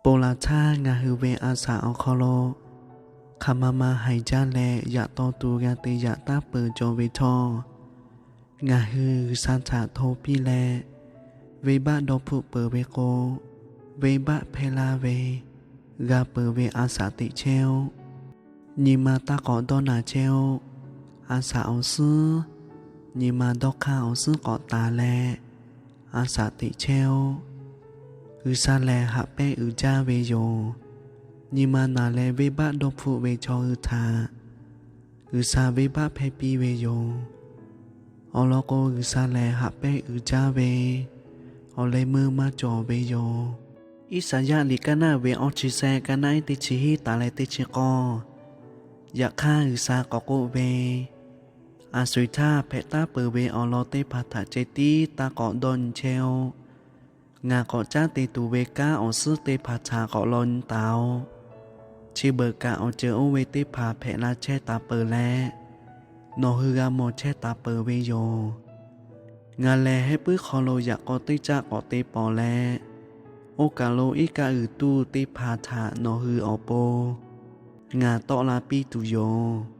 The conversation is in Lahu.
Ponˬ laˬ htaˇ ngaˬ hui ve a shaꞈ awˬ hk'aw lo hk'aˬ ma ma haiˬ jaˇ leh, yaꞈ taw tuˬ g'a te yaꞈ taˉ peuˬ cawˬ ve htawˇ, ngaˬ hui G'uiˬsha htaꞈ hto piˇ leh, venˇbaˆ dawˇ hpfuhˆ peuˬ ve k'o, venˇbaˆ hpehˇ laˇ ve g'a peuˬ ve a shaꞈ teꞈ chehˇ-oˆ. Nyi ma taˇ k'awꞈ dawˇ naˬ chehˇ-oˆ. A shaꞈ awˬ suhˉ, nyi ma dawˇ hk'aˇ awˬ suhˉ k'awꞈ taˍ leh, a shaꞈ teꞈ chehˇ-oˆ. G'uiˬsha lehˬ haꞈ pehˇ uiˍ jaˇ ve yoˬ. Nyi ma naˬ leh venˇbaˆ dawˇ hpfuhˆ ve chaw hui htaꞈ G'uiˬsha venˇbaˆ hpehˇ piˇ ve yoˬ. Awˬ lawn k'o, G'uiˬsha lehˬ haꞈ pehˇ uiˍ jaˇ ve awˬ leh meuˇ maˇ cawˬ ve yoˬ. Iˉsaˍyaˆ liꞈ kaˇ naˆ ve awˇ chi sehˆ, kaˇ naˆ iˉ teˇ chi hiˉ taˍ leh teˇ chi k'awˇ. Yaꞈ hk'aˇ, G'uiˬsha k'awꞈ k'oˆ ve, A sho-eˬ htaˇ hpehꞈ taˉ peuˬ ve awˬ lawn teˇ hpaˍ htaꞈ ceh tiˉ taˇ k'awꞈ dawˇ nyi chehˇ-oˆ. Ngaˬ k'awꞈ caˉ te tuˬ ve kanˉ awˬ suhˉ teˇ hpaˍ htaꞈ k'awꞈ law nyi taˍ-oꞈ. Chi beuꞈ kaꞈ awˬ ceuˬ oˇ ve teˇ hpaˍ hpehꞈ la chehˇ taˍ peuˬ leh, nawˬ hui g'a mawˬ chehˇ taˍ peuˬ ve yoˬ. Ngaˬ lehˬ hehˉ puiˉ hk'aw lo yaꞈ k'aw teˇ caˆ k'awꞈ te pawˍ leh, oˇ kaˬ lo iˉ kaˆ g'uiˬ tuˇ teˇ hpaˍ htaꞈ nawˬ hui awˬ pon ngaˬ tawˆ la piˇ tuˬ yoˬ.